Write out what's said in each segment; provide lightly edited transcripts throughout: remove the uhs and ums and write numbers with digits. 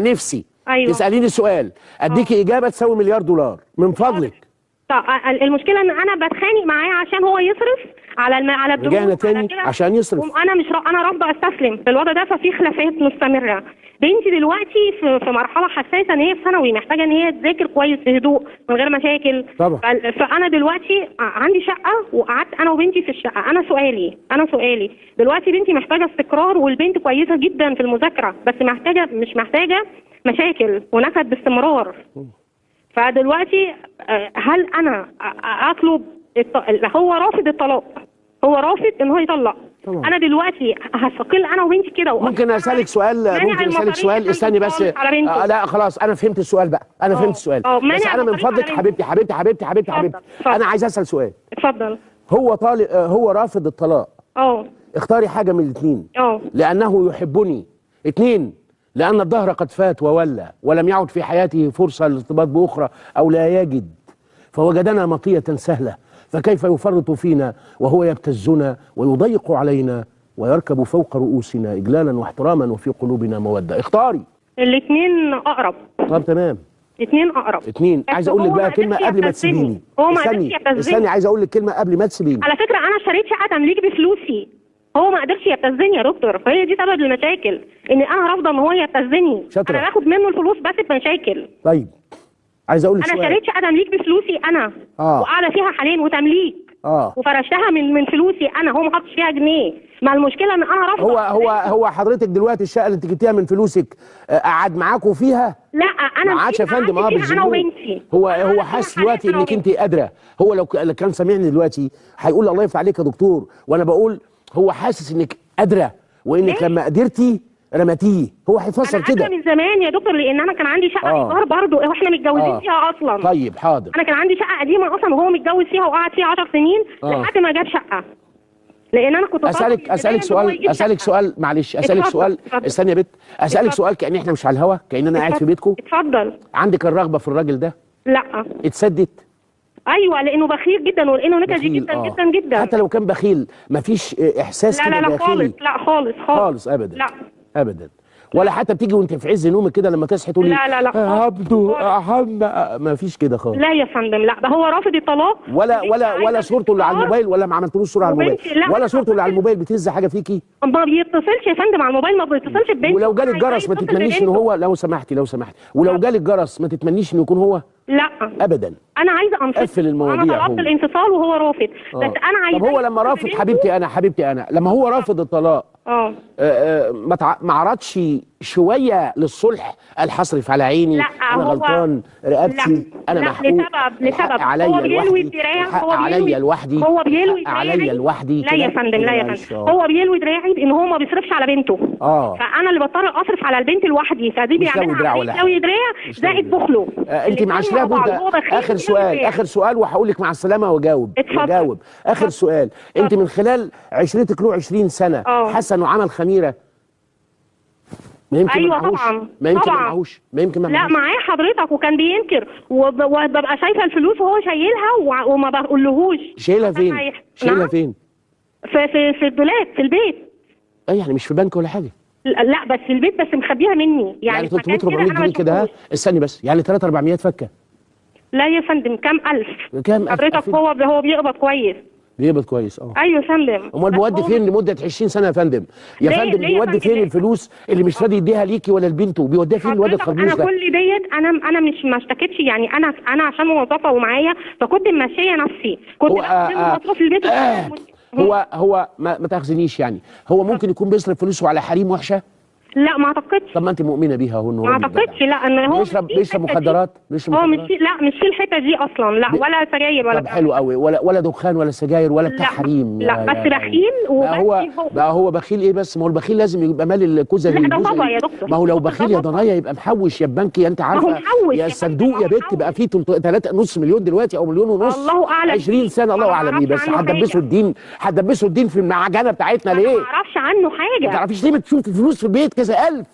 نفسي. أيوة. تسأليني سؤال اديكي اجابه تساوي مليار دولار من فضلك. طب المشكلة ان انا بتخانق معاه عشان هو يصرف على على الدروس، رجعنا تاني عشان يصرف. وانا مش انا رافضه استسلم في الوضع ده، ففي خلافات مستمرة. بنتي دلوقتي في مرحلة حساسة، ان هي في ثانوي، محتاجه ان هي تذاكر كويس في هدوء من غير مشاكل. طبعا. فانا دلوقتي عندي شقه وقعدت انا وبنتي في الشقة. انا سؤالي دلوقتي بنتي محتاجه استقرار، والبنت كويسة جدا في المذاكرة، بس محتاجه، مش محتاجه مشاكل ونكد باستمرار. فدلوقتي هل انا اطلب هو رافض الطلاق، هو رافض ان هو يطلق. طبعا. انا دلوقتي هستقل انا وبنتي كده. ممكن اسالك سؤال؟ ممكن اسالك سؤال؟ استني بس. لا خلاص انا فهمت السؤال بقى، انا فهمت السؤال. بس انا من فضلك حبيبتي حبيبتي حبيبتي حبيبتي حبيبتي، انا عايز اسال سؤال. اتفضل. هو طالق، هو رافض الطلاق. اختاري حاجة من الاثنين. لانه يحبني. اثنين، لأن الدهر قد فات وولى ولم يعد في حياته فرصة للارتباط بأخرى أو لا يجد، فوجدنا مطية سهلة، فكيف يفرط فينا وهو يبتزنا ويضيق علينا ويركب فوق رؤوسنا إجلالا واحتراما وفي قلوبنا مودة. اختاري. الاثنين أقرب. طب تمام. الاثنين أقرب. اثنين. عايز أقول لك بقى كلمة قبل ما تسيبيني. هو ما قدرش يبتزني. استني، عايز أقول لك كلمة قبل ما تسيبيني. على فكرة أنا اشتريت شقة تمليك بفلوسي، هو ما قدرش يبتزني يا دكتور، فهي دي سبب المشاكل، ان انا رافضه ان هو يبتزني. انا باخد منه الفلوس بس بمشاكل. طيب عايز اقول لك انا شريت شقه تمليك بفلوسي انا، وقاعدة فيها حاليا وتمليك، وفرشتها من فلوسي انا، هو ما حطش فيها جنيه. ما المشكلة ان انا رافضه. هو حضرتك دلوقتي الشقة اللي انت جبتيها من فلوسك قعد معاكوا فيها؟ لا انا ما عادش يا فندم. انا وبنتي. هو حاسس دلوقتي انك انت قادرة. هو لو كان سامعني دلوقتي هيقول الله يفتح عليك يا دكتور، وانا بقول هو حاسس انك قادرة، وانك لما قدرتي رمتيه. هو هيفسر كده. انا من زمان يا دكتور، لان انا كان عندي شقه ايجار برضه واحنا متجوزين فيها اصلا. طيب حاضر. انا كان عندي شقه قديمة اصلا وهو متجوز فيها وقعد فيها 10 سنين لحد ما جاب شقه. لان انا كنت اسالك سؤال، اسالك سؤال معلش، اسالك سؤال. استني يا بت، اسالك سؤال كأن احنا مش على الهوا، كأن انا قاعد في بيتكم. اتفضل. عندك الرغبة في الراجل ده؟ لا. اتسدت؟ ايوه، لانه بخيل جدا، ولانه نكدي جدا جدا جدا. حتى لو كان بخيل مفيش احساس كده داخلي؟ لا لا خالص، لا خالص خالص خالص ابدا. لا ابدا. ولا حتى بتيجي وانت في عز نومك كده لما تصحي تقولي لا لا لا عبده احمد؟ مفيش كده خالص. لا يا فندم، لا ده هو رافض الطلاق. ولا ولا ولا صورته اللي على الموبايل، ولا ما عملتلوش صوره على الموبايل، ولا صورته اللي على الموبايل بتهز حاجة فيكي؟ ما بيتصلش يا فندم على الموبايل، ما بيتصلش ببنتي. ولو جالك جرس ما تتمنيش ان هو، لو سمحتي لو سمحتي، ولو جالك جرس ما تتمنيش انه يكون هو؟ لا ابدا. انا عايزه انفصل. قفل المواضيع. انا طلبت الانفصال وهو رافض. بس انا عايزه. طب هو لما رافض حبيبتي انا، حبيبتي انا لما هو رافض الطلاق ما عرضش شوية للصلح؟ قال هصرف على عيني، لا انا غلطان، رقبتي، انا محقوق، لسبب عليا هو بيلوي دراعي، هو عليا لوحدي، هو بيلوي عليا لوحدي. لا يا فندم، لا يا فندم، هو بيلوي دراعي بان هو ما بيصرفش على بنته. فانا اللي بضطر اصرف على البنت لوحدي، فدي بيعملها لوي دراع زائد بخله. انت معاش لابد. اخر سؤال، اخر سؤال وهقول لك مع السلامة واجاوب. واجاوب اخر سؤال. انت من خلال عشرتك له 20 سنة حاسه انه عمل خميره؟ ما يمكن. ايوه طبعا. ما يمكن ما معهوش، ما يمكن ما معهوش. لا معاه حضرتك، وكان بينكر، وببقى شايفه الفلوس وهو شايلها وما بقولهوش. شايلها فين؟ شايلها فين؟ في في الدولاب في البيت. اي يعني مش في بنك ولا حاجة؟ لا بس في البيت، بس مخبيها مني. يعني 300 400 جنيه كده؟ استني بس، يعني 3 400 فكه؟ لا يا فندم، كام الف؟ كام الف حضرتك؟ هو بيقبض كويس. بيقبض كويس. ايوه يا فندم. امال بيودي فين لمدة 20 سنة يا فندم؟ يا فندم بيودي فين الفلوس اللي مش راضي يديها ليكي ولا لبنته؟ بيوديها فين الواد الخربوش ده؟ انا كل ديت انا مش ما اشتكيتش يعني. انا عشان موظفة ومعايا، فكنت ماشية نفسي، كنت باخد منه مصروف البيت. هو ما تاخذنيش يعني، هو ممكن يكون بيصرف فلوسه على حريم وحشة؟ لا ما اعتقدش. طب ما انت مؤمنة بيها اهو. ما اعتقدش. لا ان هو بيشرب مخدرات؟ بيشرب مخدرات؟ مش لا مش في الحتة دي اصلا، لا ولا سجاير ولا. طب حلو قوي. ولا دخان ولا سجاير ولا بتاع حريم. لا بس بخيل. هو بقى هو بخيل ايه بس؟ ما هو البخيل لازم يبقى مال الكوزه. لا ده طبعا يا دكتور. ما هو لو بخيل يا ضنايا يبقى محوش يا بنك، يا انت عارفه يا الصندوق يا بت، بقى فيه 3.5 مليون دلوقتي او مليون ونص. الله اعلم. 20 سنة الله اعلم ايه. بس هتدبسوا الدين، هتدبسوا الدين في المعجنه بتاعتنا ليه؟ ما اعرفش عنه حاجة. ما تعرفيش ليه؟ بتشوف الفلوس في البيت كذا ألف.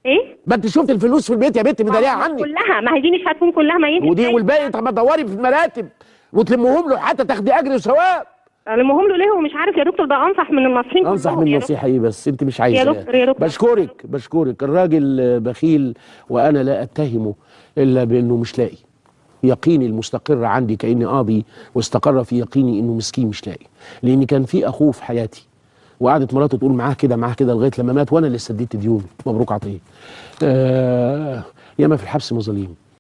ايه؟ ما انت شفت الفلوس في البيت يا بنت مداريها عنك كلها. ما هي دي مش هتكون كلها، ما يمكن ودي والباقي. طب ما تدوري في المراتب وتلمهم له حتى تاخدي اجر وثواب. المهم له ليه ومش عارف يا دكتور، ده انصح من الناصحين. انصح من النصيحة ايه بس انت مش عايزه يا دكتور يا دكتور. بشكرك بشكرك. الراجل بخيل وانا لا اتهمه الا بانه مش لاقي. يقيني المستقر عندي كاني قاضي، واستقر في يقيني انه مسكين مش لاقي، لان كان في اخوه في حياتي وقعدت مراته تقول معاه كده معاه كده لغاية لما مات، وانا اللي سددت ديونه. مبروك عطية. ياما في الحبس مظاليم.